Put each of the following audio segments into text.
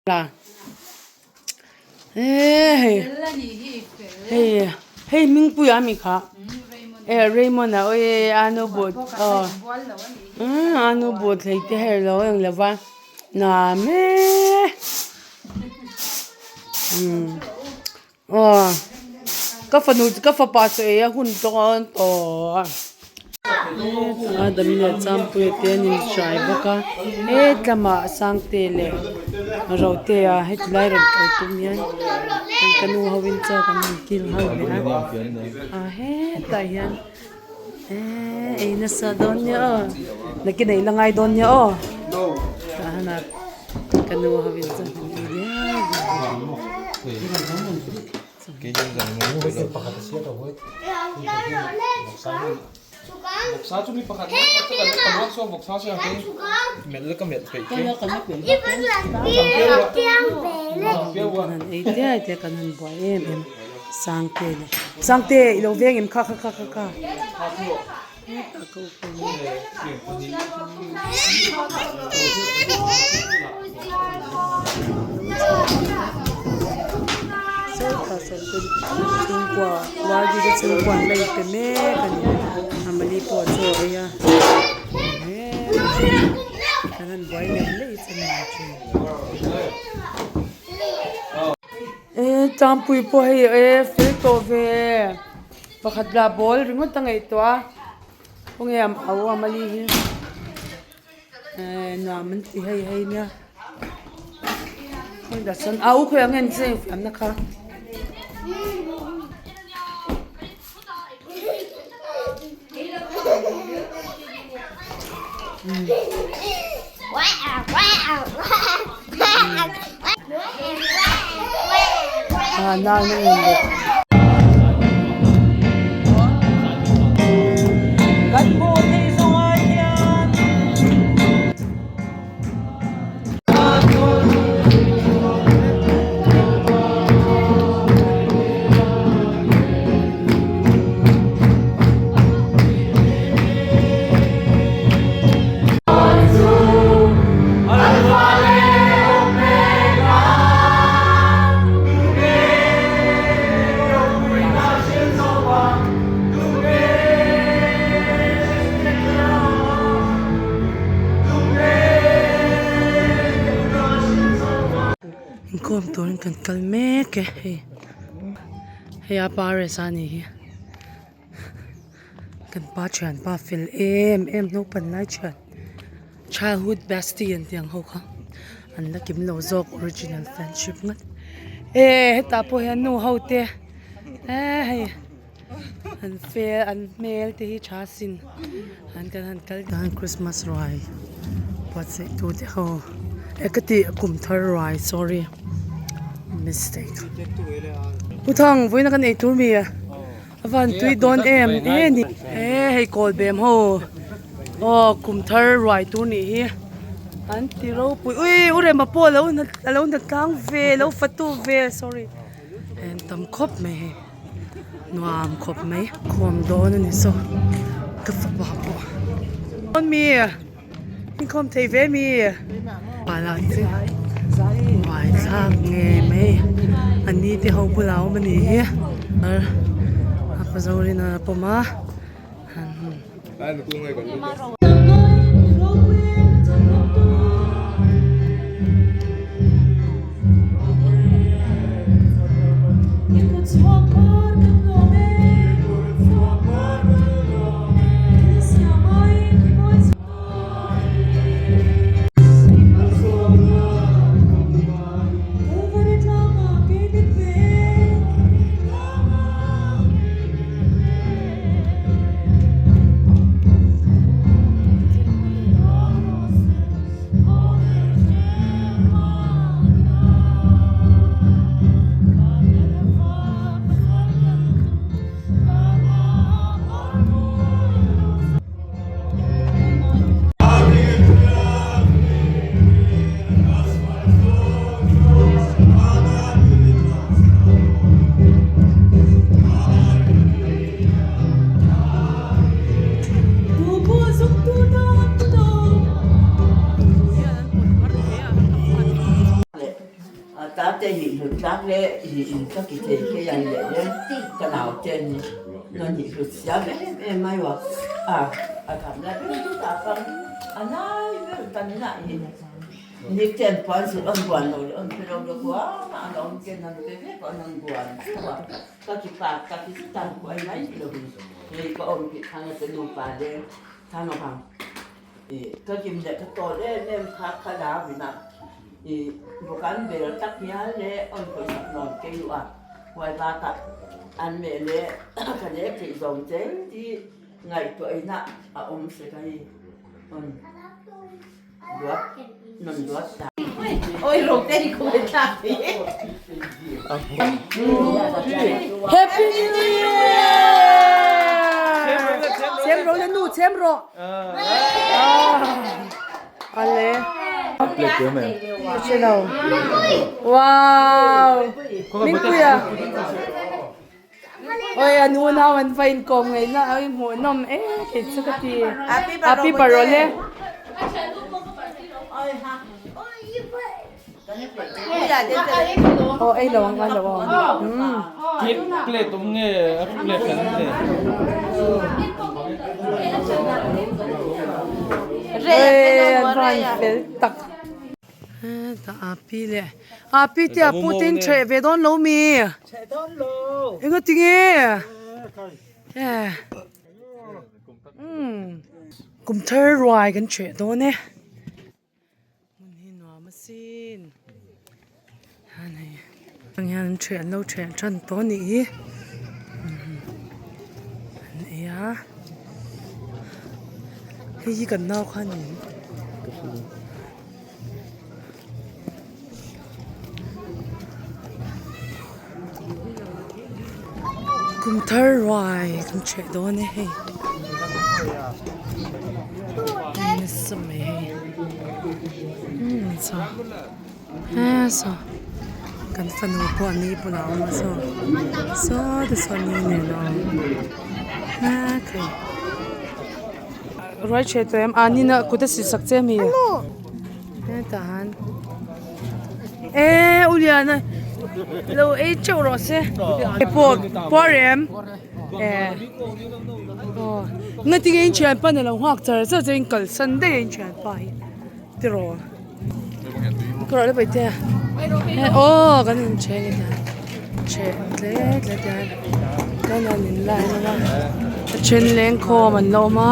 La hei hei hei hmingpuia ami kha e Raymond a awi anu but aw anu but hlei te her lo eng lo va nuam e Aw ka fanu ka fapa chu ei a hun dawn tawh a Damina Champuia te an inhrai bawk a hetlamah Sangte leh Rotea heti lai rawn kal tum hian ka nu ho in chaw kan rawn kil ho leh a a hetah hian eee ei nasa dawn nia aw nakin ei la ngai dawn nia aw tah hian a. Ka nu ho in chuan an ei dial dial kan han ei diai diai kan han buai em em Sangte leh Sangte i lo veng em kha kha kha kha. Chhungkua Wardi te chhungkua an la inpe mek a ni Amali pawh chaw a ei a kan han buai leh hle hi chu a nuam thin. Tlangpui pawh hei e fel tawh ve. Pakhat lah ball ringawt a ngaihtuah a khawnge a au a mali hi ehh nuam an ti hei hei nia khawi dah sawn au khawi ang nge an zeng fiamna kha. Kan hmuh theih zawng ah hian. Inkhawm turin kan kal mek e hei hei a paris a nih hi kan pa thianpa fel em em naupang lai thian childhood bestie an tih ang ho kha an la kim lo zawk original friendship ngat e hetah pawh hian nu ho te eh hei an fel an hmel te hi tha sin an kan han kal dan christmas ruai buatsaih tu te ho e ka tih kum thar ruai sorry mistake pu thang vawiin a kan ei tur mi a van tui dawn em e ni e hei kawl bem ho aw kum thar ruai tur nih hi an ti ropui ui u rema pawh alo alo na tlang ve alo fatu ve sorry an tam khawp mai hei nuam khawp mai khawm dawn a ni saw ka fapa pawh dawn mi inkhawm thei ve mi lah chu buai thlak ngei mai a ni te ho bulah a awm a nih hi a pa zawrin a pawm a. Happy New Year! Chem ro le nu chem ro. Ale. Chelo. Wow. Mingpuia. Oi an unau an va inkawm ngaihna a hmuhnawm em kei chu ka ti. Api parol e. Aw ei lo ang a lo ang. Plate awm nge a plate kan an nei. Oi an va han fel tak. Hetah api leh api te a pu te in ṭheh ve dawn lo mi? Ṭheh dawn lo. Enga ti nge? Umm kum thar ruai kan ṭheh dawn e. Hmun hi nuam asin. Hei hian an ṭheh an lo ṭheh ṭan tawh a nih hi. An ei a. Hei hi kan nau kha a ni. Kum thar ruai kan ṭheh dawn e hei. Nasa mai hei. Umm saw he saw kan fanu pawh a ni bulah a awm a saw saw te saw ni nen a awm he thei. Ruai ṭheh tawh em? Ah nina kut a sih sak che ami? Hetah han eee u Liana lo ei teuh rawh se pawh puar em eh aw ngatinge in thianpa na lo nghak char char che in kalsan daih a in thianpa hi tiraw ka rawh le paite aw kan in then a hian then tle tle te hian kan han in line a a then lengkhawm an la awm a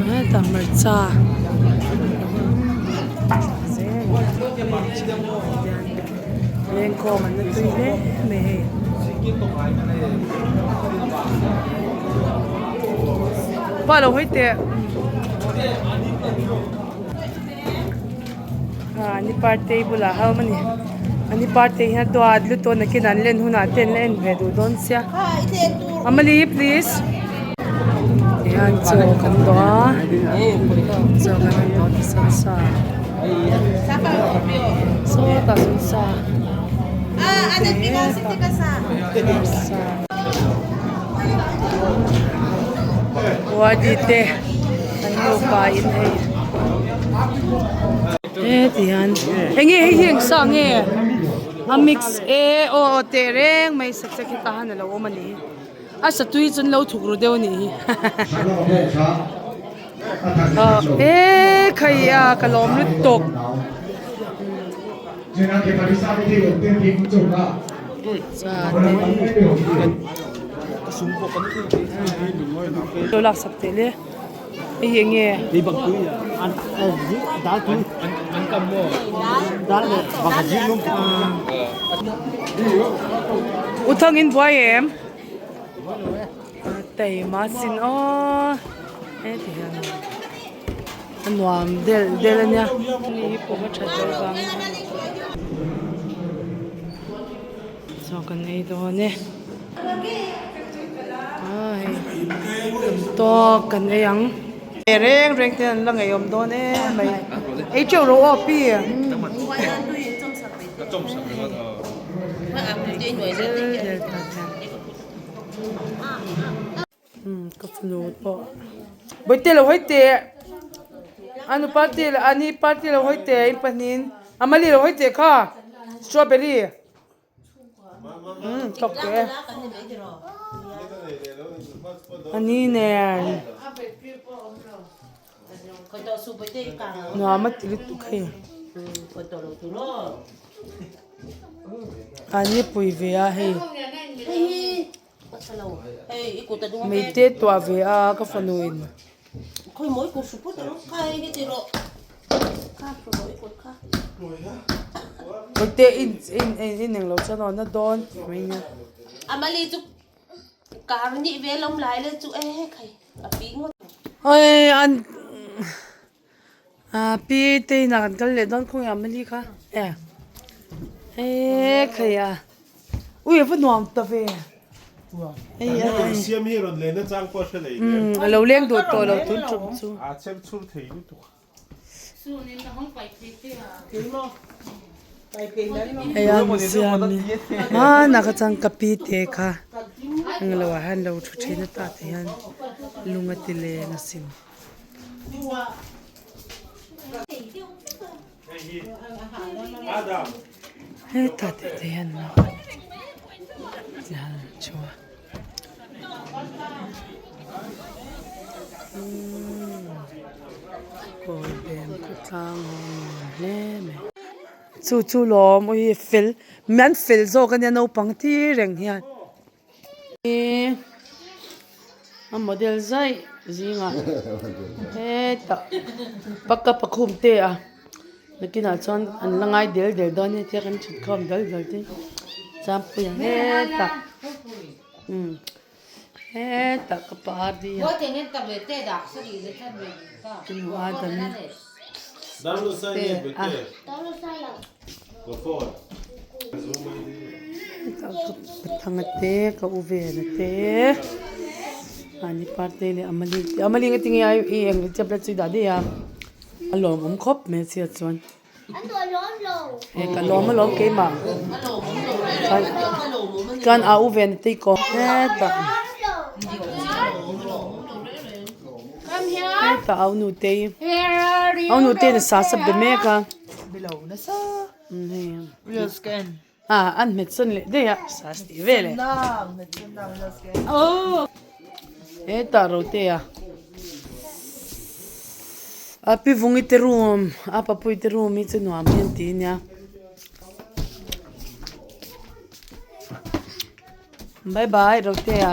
hetah hmarcha lengkhawm an la tui hle mai hei. Pa lo hawi teh. Ah ni partei bulah a awm a ni a ni partei hian duat lutuk a nakin an len hunah te an la en ve duh dawn sia Amali please tihian chaw kan dawh a chaw kan han dawh nasa nasa sawtah sawn sa te Wadi te an nupa in hei heti hian enge hei hi eng sa nge a mix e aw aw teh reng mai sak che khi tah hian alo awm a ni a satui chu an lo thuk ru deuh a nih hi e khai a ka lawm lutuk. Lo lak sak teh le hei hi enge u thang in buai em taima sin aw heti hian a nuam del del a nia ni hi pawm a that deuh vang chaw kan ei dawn e ah hei kan tawk kan ei ang reng reng te an la ngeiawm dawn em mai ei teuh rawh aw pi Umm ka fanu pawh bawihte lo hawi teh a nu party leh a ni party lo hawi teh in pahnihin a mali lo hawi teh kha. Strawberry. Umm thawk teh e. Ani nen. Nuam a ti lutuk hei. Ani pui ve a hei. Meite tuah ve a ka fanu in. Meite in in englo chuan aw na dawn tih mai nia. Oi an pi te inah kan kal leh dawn khawnge Amali kha e e khai a ui a va nuam ta ve hei a hei Siam hi rawn len achang pawh a hre lei hle. A lo leng duh tawh lo tun tum chu. A chhem chhur thei lutuk. Hei a mi siam hi hmanah kha chuan ka pi te kha englo ah hian lo thu thin a tah te hian lung a ti leng asin. Hetah te te hian thu a. Kawl beng khawtlang ho nuam hle mai. Chu chu lawm ui fel an fel zawk ania naupang tir reng hian. A model zaih zingah hetah pakka pakhum te a nakinah chuan an la ngai del del dawn ania tia kan thut khawm dal dal te Champuia hetah umm hetah ka pa a chu a dam te a. Hetah ka pathanga te ka u vela te mahni parte leh amali te amali nga tinge i eng tablet chu i dah daih a a lawmawm khawp mai a chhiat chuan he ka lawm alawm keimah chuan a u vena te i kawm hetah hetah a u nute i a u nute in sa sap be mek a. An hmet sawn leh daih a sas tih vel e hetah rote a a pi vungi te room a papui te room hi chu nuam hi an ti ania bye bye rote a.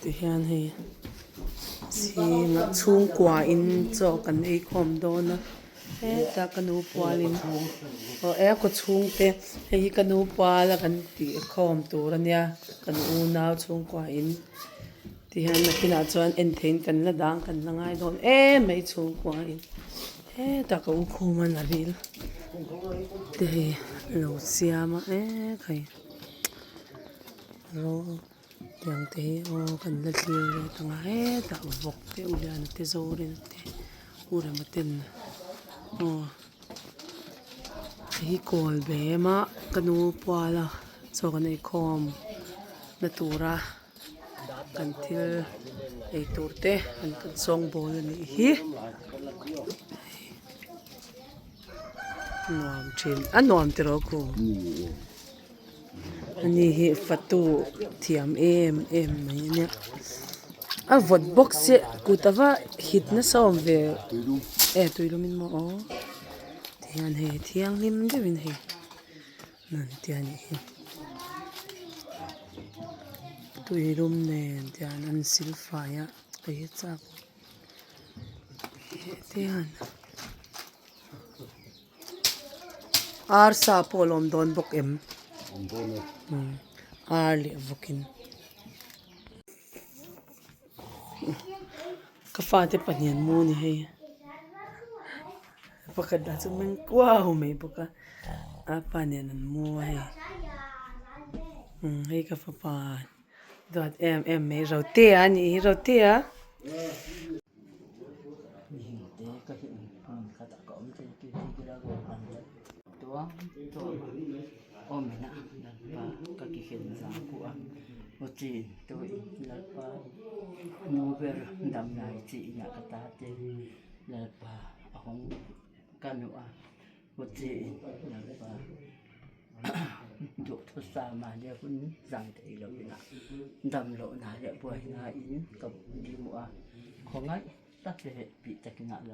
Ti hian hei zingah chhungkua in chaw kan ei khawm dawn a hetah ka nu pualin aw e kaw chhungte hei hi ka nu puala kan tih khawm tur a nia kan unau chhungkua in ti hian nakinah chuan en theihin kan la dang kan la ngai dawn em mai chhungkua in hetah ka u khum a ril te hei a lo siam a e khai. Ro tiang te hi aw kan la thlir ve ta nga hetah vawk te u liana te zorin te u rema ten aw hei hi kawl ve em a ka nu puala chaw kan eikhawm na tura kan thil ei tur te an kan sawngbawl a nih hi nuam thin a nuam tiraw ku. Ani hi fatu thiam em em mai a nia a vawt bawk sia kut ava hit nasa awm ve e tuilum in maw aw tihian hei thianghlim deuhin hei nan tia nih hi tuilum nen tian an silfai a ei a chak tihian. Arsa pawh a lawm dawn bawk em ar leh vawkin ka fate pahnih an mu a ni hei pakhat lah chu meng kuau mai bawk a a pa nen an mu a hei hei ka fapa duat em em mai Rotea a nih hi Rotea. U chin tu in Lalpa nu ber dam lai chi inah ka ta te Lalpa a hawng ka nuh a U chin Lalpa duhthusam mahni hun zang thei lo inah dam loh na leh buaina in ka ding a khawngaih tak leh bih takin a lo.